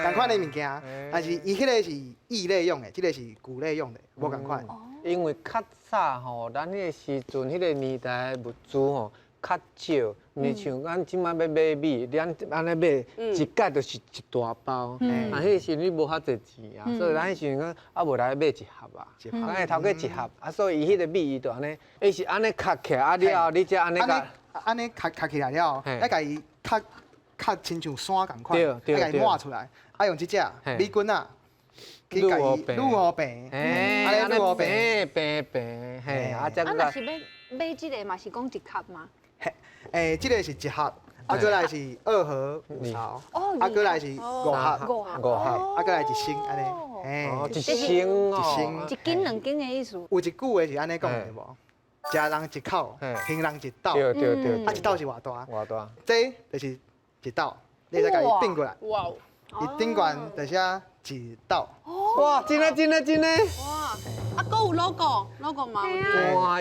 仝款的物件，但是伊彼个是液类用的，这个是固类用的，无仝款。因为较早吼，咱彼个时阵，彼个年代的物资吼较少，毋是像咱这摆欲买米，咱按呢买一袋就是一大包，啊，彼个时阵你无遐济钱啊，所以咱彼时阵讲啊，无来买一盒啊，咱头家一盒，啊，所以伊彼个米伊就按呢，伊是按呢壳起来，啊了后你才按呢共。按呢磕磕起來了，愛共伊較較親像山仝款，愛共伊抹出來，啊用這隻米棍仔去共伊滷予平，按呢滷予平平平，嘿，啊這啊，若是欲買這个嘛是講一盒嗎？嘿，這个是一盒，啊，閣來是二盒五槽，啊，閣來是五盒，五盒，五盒，啊，閣來一升按呢，嘿，一升一升，一斤兩斤的意思。有一句話是按呢講的無？食人一口，還人一斗，對對對，啊一斗是偌大？偌大？這就是一斗，你會使共伊變過來。哇！伊頂懸就是一斗。哇！真的真的真的！哇！啊，閣有 logo，logo 嘛有。哇！啊，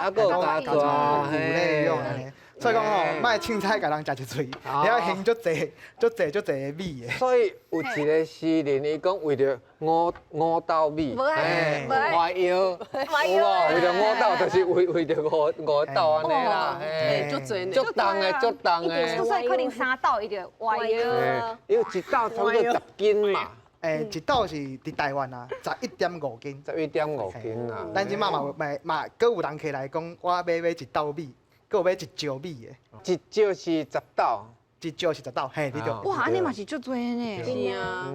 閣有加紙，有咧用按呢。所以講吼，莫凊彩共人食一喙，你要還足濟、足濟、足濟的米的。所以有一個詩人，伊講為著五五斗米，嘿，彎腰，有無？為著五斗，就是為為著五五斗按呢啦，嘿，足濟呢，足重的，足重的。所以可能三斗伊就彎腰。因為一斗差不多十斤嘛。一斗是佇台灣啊，11.5斤。11.5斤啊。咱這馬嘛嘛嘛，閣有人客來講，我欲買一斗米。閣有買一石米的，一石是十斗，一石是十斗，嘿，你著。哇，按呢嘛是足濟呢。是啊。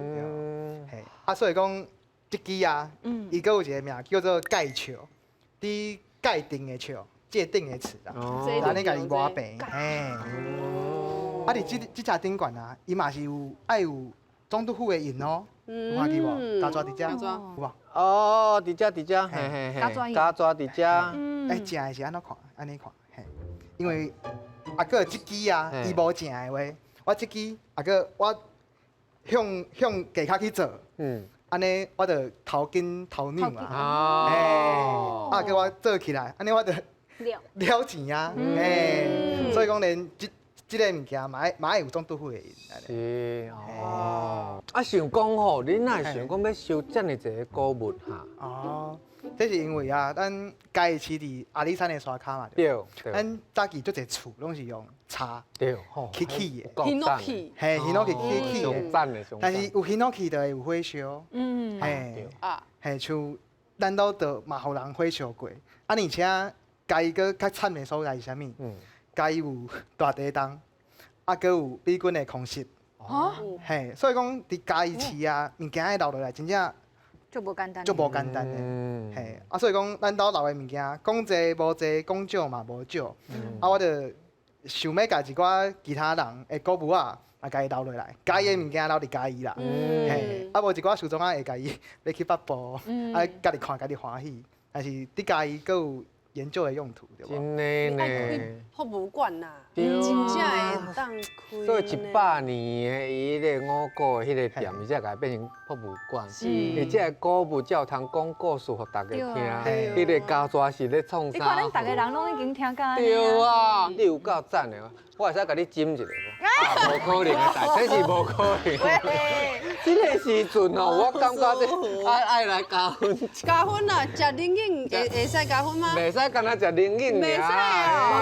嘿，啊，所以講這支啊，伊閣有一個名叫做蓋笑，佇蓋頂的笑，借頂的詞啦，按呢共伊磨平，嘿。啊，佇這這隻頂懸啊，伊嘛是有愛有總督府的印哦，有看見無？加紙佇遮，有無？哦，佇遮佇遮，嘿嘿嘿，加紙佇遮。欸，正的是按怎看？按呢看。因為啊，閣這支啊，伊無正的話，我這支啊，閣我向向下跤去做，按呢我就頭斤頭兩啊，欸，啊，閣我做起來，按呢我就了錢啊，欸，所以講連這這个物件嘛愛嘛愛有總督府的印。是哦，啊，想講吼，你哪會想講欲收遮爾濟个古物哈？哦。這是因為啊，咱嘉義市佇阿里山的山跤嘛，對，咱早期足濟厝攏是用柴對去起的，ヒノキ，嘿，ヒノキ去起的，但是有ヒノキ就會有火燒，嗯，嘿，嘿，像咱兜就嘛予人火燒過，啊，而且嘉義閣較慘的所在是啥物？嘉義有大地動，啊，閣有美軍的空襲，嘿，所以講佇嘉義市啊，物件愛留落來，真正。足無簡單，足無簡單的，嘿，啊，所以講，咱兜留的物件，講濟無濟，講少嘛無少，啊，我就想欲共一寡其他人的古物仔，啊，共伊留落來，家己的物件留佇家己啦，嘿，啊，無一寡收藏仔會共伊買去北部，啊，家己看家己歡喜，但是佇嘉義閣有研究的用途，對無？真的呢，博物館呐，真正會當開。所以100年的伊彼个五股的彼个店，伊才共伊變成博物館。是。而且古物才有通講故事予大家聽。彼个家紙是咧創啥？你看恁逐个人攏已經聽甲。對啊，你有夠讚的，我會使共你斟一下無？啊，無可能的代，這是無可能。這个時陣哦，我感覺這愛愛來加分。加分啦，食冷飲會會使加分嗎？袂使，干焦食冷飲袂使啊。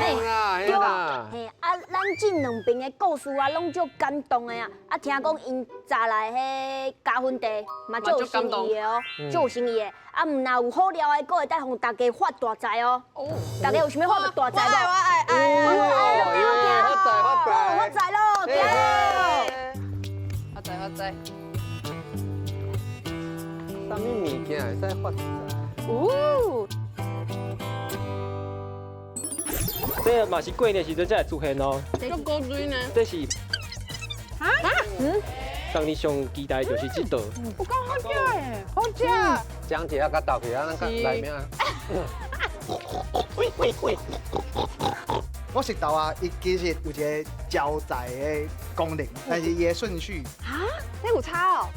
對啊，嘿啊，咱這兩邊的故事啊，攏足感動的啊。啊，聽講𪜶早來彼加分茶嘛，足有誠意的哦，足有誠意的。啊，毋若有好料的，閣會當予大家發大財哦。大家有想欲發大財無？我愛愛愛，發財發財，發財咯！發財發財。啥物物件會使發財？哦。這嘛是過年時陣才會出現哦。足古錐呢？這是。啊？嗯。當年上期待就是這道。有夠好食的，好食。講一下，佮倒去啊，咱內面。我食豆啊，伊其實有一個招財的功能，但是伊的順序。啊？這有差哦。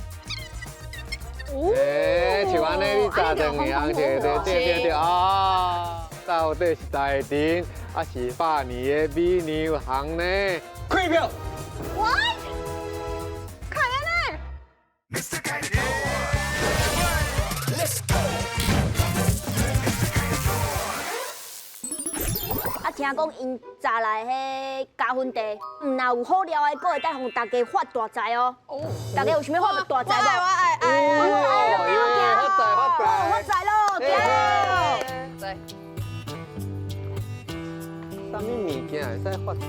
欸，像按呢，你炸兩樣，對對對對啊！到底是台頂，還是百年的美娘行呢？開票。 What？看按呢？啊，聽講𪜶早來彼加分茶，毋若有好料的，閣會當予大家發大財哦。大家有想欲發大財無？我愛愛愛，發財發財，發財咯！財。啥物物件會使使發財。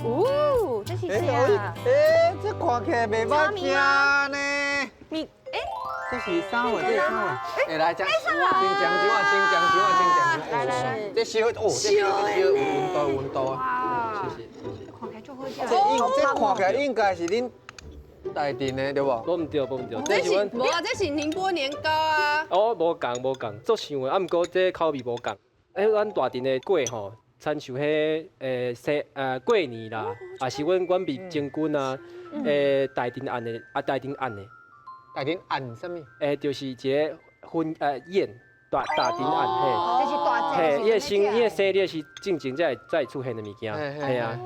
哦，這是啥？欸，這看起來袂歹食呢。米，欸，這是啥貨？這是啥貨？欸，來，先講一碗，先講一碗，先講一碗。來來來，這燒，哦，這燒，這燒，溫度溫度啊。謝謝謝謝。看起來足好食。這應這看起來應該是恁大鎮的對無？無毋對，無毋對。這是無啊，這是寧波年糕啊。哦，無仝無仝，足像的，啊，毋過這口味無仝。欸，阮大鎮的粿吼，親像彼生過年啦，也是阮阮爿將軍啊，大鎮按的，啊大鎮按的。大鎮按啥物？就是一個婚宴大大鎮按嘿。這是大嘿，伊的生伊的生日是進前才會才會出現的物件，嘿啊。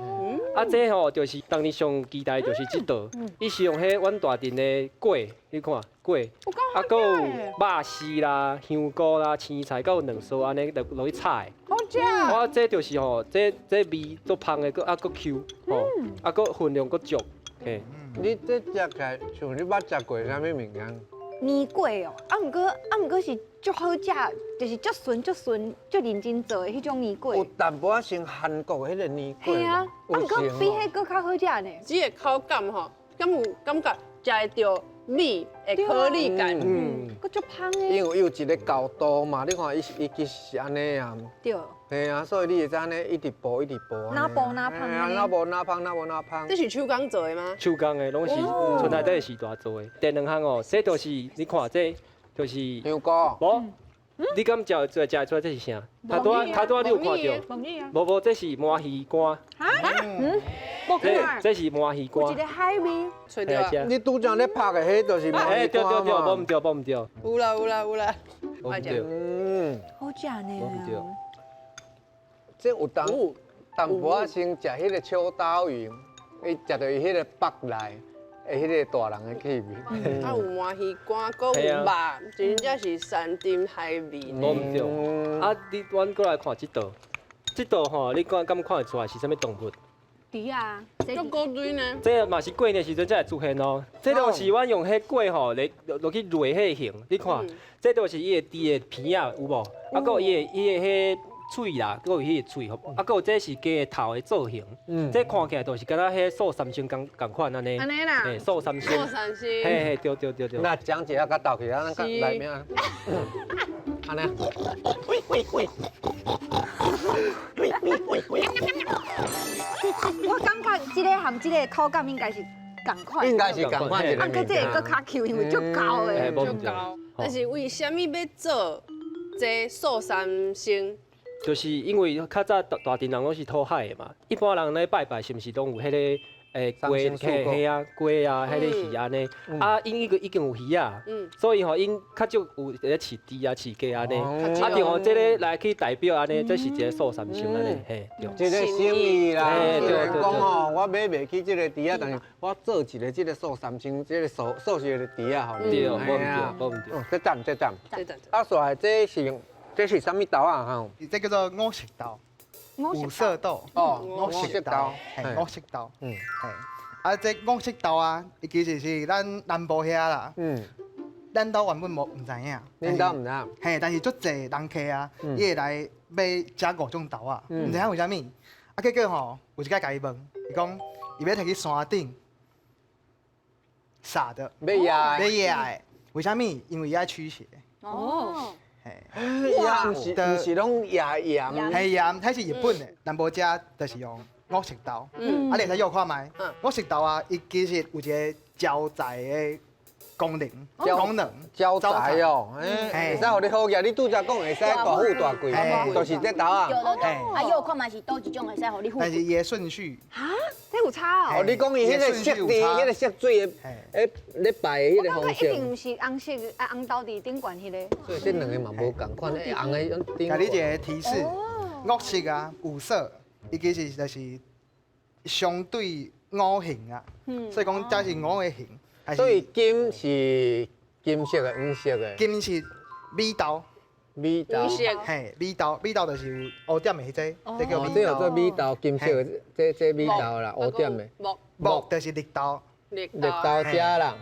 啊，這吼就是當年上期待就是這道，伊是用彼阮大鎮的粿，你看粿，啊，閣有肉絲啦、香菇啦、青菜，閣有卵酥按呢落落去炒的。好食。啊，這就是吼，這這味足芳的，閣啊閣 Q 吼，啊閣分量閣足。嘿，你這食起來像你捌食過啥物物件？年粿哦，啊，毋過啊，毋過是足好食，就是足順足順足認真做的彼種年粿。有淡薄仔像韓國彼個年粿。嘿啊，啊，毋過比彼閣較好食呢。這个口感吼，敢有感覺食會著米的顆粒感？嗯，閣足芳的。因為有一個厚度嘛，你看伊伊其實是按呢啊。對。嘿啊，所以你會知按呢一直薄一直薄。哪薄哪芳。哪薄哪芳，哪薄哪芳。這是手工做的嗎？手工的，攏是厝內底時大做的。第兩項哦，這就是你看，這就是香菇。無，你敢食食食出來這是啥？頭拄仔頭拄仔你有看著？無無，這是鰻魚乾。哈？嗯，這這是鰻魚乾。有一個海味。揣著。你拄才咧拍的，彼就是鰻魚乾。對對對，無毋對，無毋對。有啦有啦有啦。無毋對。嗯。好食呢。無毋對。這有當淡薄仔先食彼個秋刀魚，伊食著伊彼個腹內的彼個大人的氣味。啊，有鰻魚乾，閣有肉，真正是山珍海味。無毋對。啊，你阮閣來看這道，這道吼，你敢敢看會出來是啥物動物？豬啊，足古錐呢。這嘛是過年時陣才會出現哦。這就是阮用彼粿吼來落去擂彼個形，你看，這就是伊的豬的鼻仔有無？啊，閣有伊的伊的彼。喙啦，閣有彼個喙，啊，閣有這是雞的頭的造型，這看起來就是敢若彼素三星仝仝款按呢。按呢啦。嘿，素三星。素三星。嘿嘿，對對對對。那講解啊，較鬥起啊，咱較內面啊。按呢。喂喂喂。我感覺這個和這個口感應該是仝款。應該是仝款。啊，閣這個閣較 Q，因為足厚的。足厚。但是為啥物欲做這素三星？就是因為較早大大鎮人攏是討海的嘛，一般人咧拜拜是毋是攏有彼個粿嘿嘿啊粿啊，彼個魚按呢？啊，𪜶伊個已經有魚仔，所以吼𪜶較少有咧飼豬啊飼雞按呢。啊，就用這个來去代表按呢，這是一个素三星按呢，嘿，對。這个心意啦，雖然講吼，我買袂起這个豬仔，但是我做一个這个素三星，這个素素食的豬仔，予你。對，無毋對，無毋對。這讚這讚。這讚。啊，煞來這是。這是啥物豆啊？吼，這叫做五色豆，五色豆。哦，五色豆，嘿，五色豆。嗯，嘿，啊，這五色豆啊，伊其實是咱南部遐啦。嗯。咱兜原本無毋知影。恁兜毋知影？嘿，但是足濟人客啊，伊會來買這五種豆啊，毋知影為啥物。啊，結果吼，有一擺共伊問，伊講伊欲提去山頂撒的，欲野，欲野的，為啥物？因為伊愛驅邪。哦。哇，毋是毋是攏野鹽，係鹽，彼是日本的，南部遮就是用五色豆。啊，你會使約看覓？五色豆啊，伊其實有一個招財的功能，功能招財哦，會使予你好額，你拄才講會使大富大貴，就是這豆啊。對對對，啊，約看覓是佗一種會使予你富。但是伊的順序。哈，這有差哦。哦，你講伊彼个色地，彼个色水的，咧拜的彼个方式。我感覺一定毋是紅色啊，紅豆佇頂懸彼个。所以這兩个嘛無仝款，紅的用頂。共你一个提示，五色啊，五色，伊其實就是相對五行啊，所以講這是五個行。所以金是金色的，黃色的。金是米豆，米豆，嘿，米豆，米豆就是有烏點的彼个，這叫米豆。這叫做米豆，金色的，這這米豆啦，烏點的。木木就是綠豆，綠豆遮啦，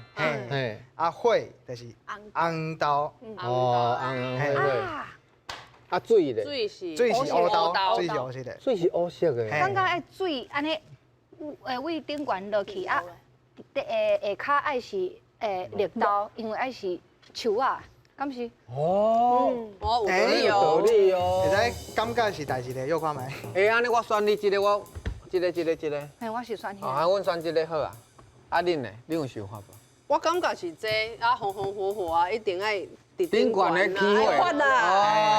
嘿。啊，火就是紅豆。哦，紅紅火火。啊水咧，水是水是乌豆，水是烏色的。水是烏色的。感覺愛水按呢，位頂懸落去啊，下下跤愛是綠豆，因為愛是樹仔，敢是？哦，哦，有道理有道哦。理哦。會使感覺是代誌咧，約看覓。欸，按呢我選你這個，我這個這個這個。嘿，我是選彼哦，啊，阮選這個好啊。啊，恁呢？恁有想法無？我感覺是這啊，紅紅火火啊，一定愛佇頂懸的起火，發啦，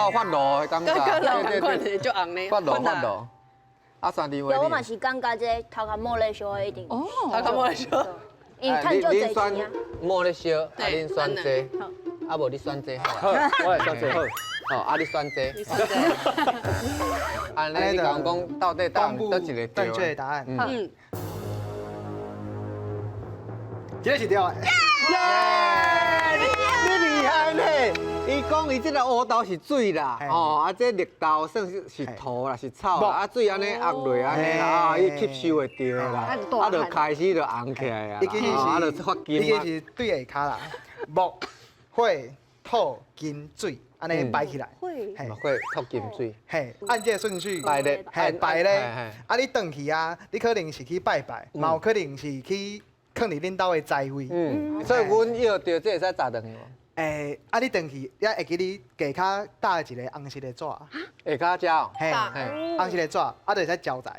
哦，發爐的感覺，佮佮人仝款的足紅呢，發爐發爐。啊，三弟對，我嘛話是感覺這頭殼毛咧燒的一定。哦，頭殼毛咧燒。因為趁足濟錢啊。毛咧燒，啊恁選這，啊無你選這好。好，我會選這好。哦，啊你選這。你選這。按呢你講講到底答案佗一個正確的答案。嗯。這個是對的。耶！你厲害呢！伊講伊這个烏豆是水啦，哦，啊這綠豆算是是土啦，是草啦，啊水按呢壓落按呢啊，伊吸收會著啦，啊就開始就紅起來啊，啊就發金。伊其實是對下跤啦，木、火、土、金、水，按呢擺起來。木、火、土、金、水。嘿，按這个順序拜咧，嘿拜咧，啊你轉去啊，你可能是去拜拜，嘛有可能是去囥佇恁兜的財位。嗯，所以阮藥著這會使炸轉去無？欸，啊！你轉去，也會記你下跤搭一个紅色的紙。下跤遮？嘿，紅色的紙，啊，就會使招財。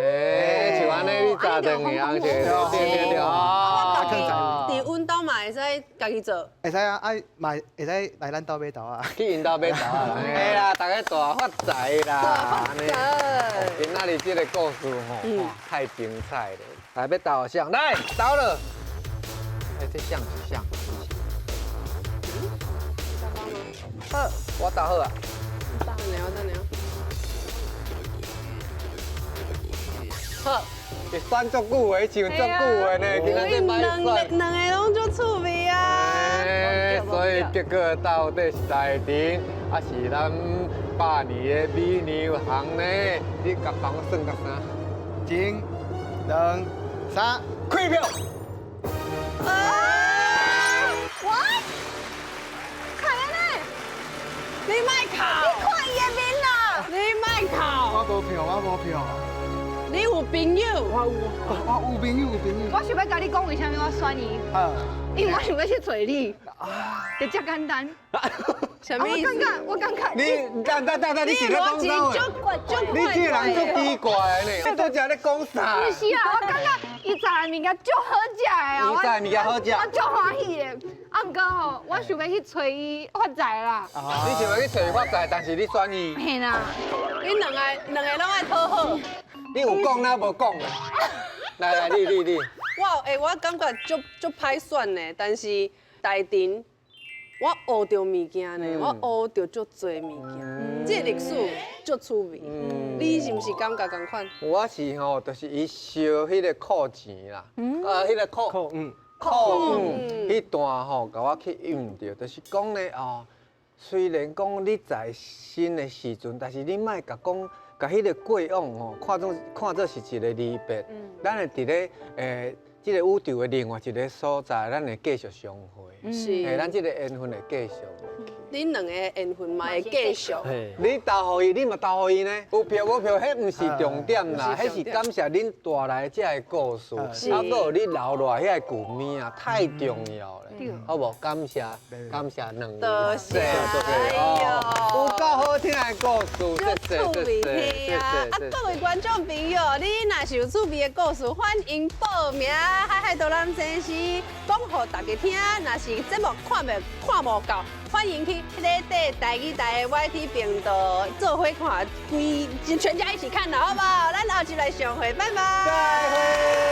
欸，像按呢，你炸轉去紅色的，對對對。啊，我家己佇阮兜嘛會使家己做。會使啊，啊嘛會使來咱兜買豆啊。去𪜶兜買豆啊！嘿啦，大家大發財啦！大發財。今仔日這个故事吼，太精彩了。來，欲投予誰？來，投了。欸，這像是像。好，我投好啊。等下，等下。好。伊選足久的，像足久的呢，今仔日歹選。兩個攏足趣味啊。所以結果到底是台頂，還是咱百年的美娘行呢？你共幫我算個啥？一、兩、三，開票。你莫哭，你看伊的面啦！你莫哭，我無票，我無票。你有朋友？我有，我有朋友，有朋友。我想欲共你講為啥物我選伊，因為我想欲去揣你，就遮簡單。啥物意思？我感覺，你等等等等，你是咧講啥話？你這個人足奇怪的呢，你拄才咧講啥？毋是啊，我感覺伊炸的物件足好食的啊！伊炸的物件好食，我足歡喜的。啊，毋過吼，我想欲去揣伊發財啦。你想欲去揣伊發財，但是你選伊。嘿啦，你兩個兩個攏愛討好。你有講哪無講？來來，你你你。我欸，我感覺足足歹選的，但是台頂我學著物件呢，我學著足濟物件，這個歷史足趣味。你是毋是感覺仝款？我是吼，就是伊燒彼个庫錢啦，啊，彼个庫庫彼段吼，共我去印著，就是講咧哦，雖然講你在生的時陣，但是你莫共講，共彼个過往吼，看做看做是一个離別。咱會佇咧這個宇宙的另外一个所在，咱會繼續相會。是，咱這个緣分會繼續落去。恁兩個緣分嘛會繼續。你投予伊，你嘛投予伊呢？有票無票，彼毋是重點啦，彼是感謝恁帶來這个故事，啊，閣有你留落來遐个舊物啊，太重要了，好無？感謝感謝兩位。多謝。哎呦，有夠好聽的故事，足趣味聽啊！啊，各位觀眾朋友，你若是有趣味的故事，歡迎報名，海海都咱先生講予大家聽。若是節目看袂看無夠，歡迎去彼个台語台的 YT 頻道做伙看，規全家一起看啦，好無？咱後集來相會，拜拜。再會。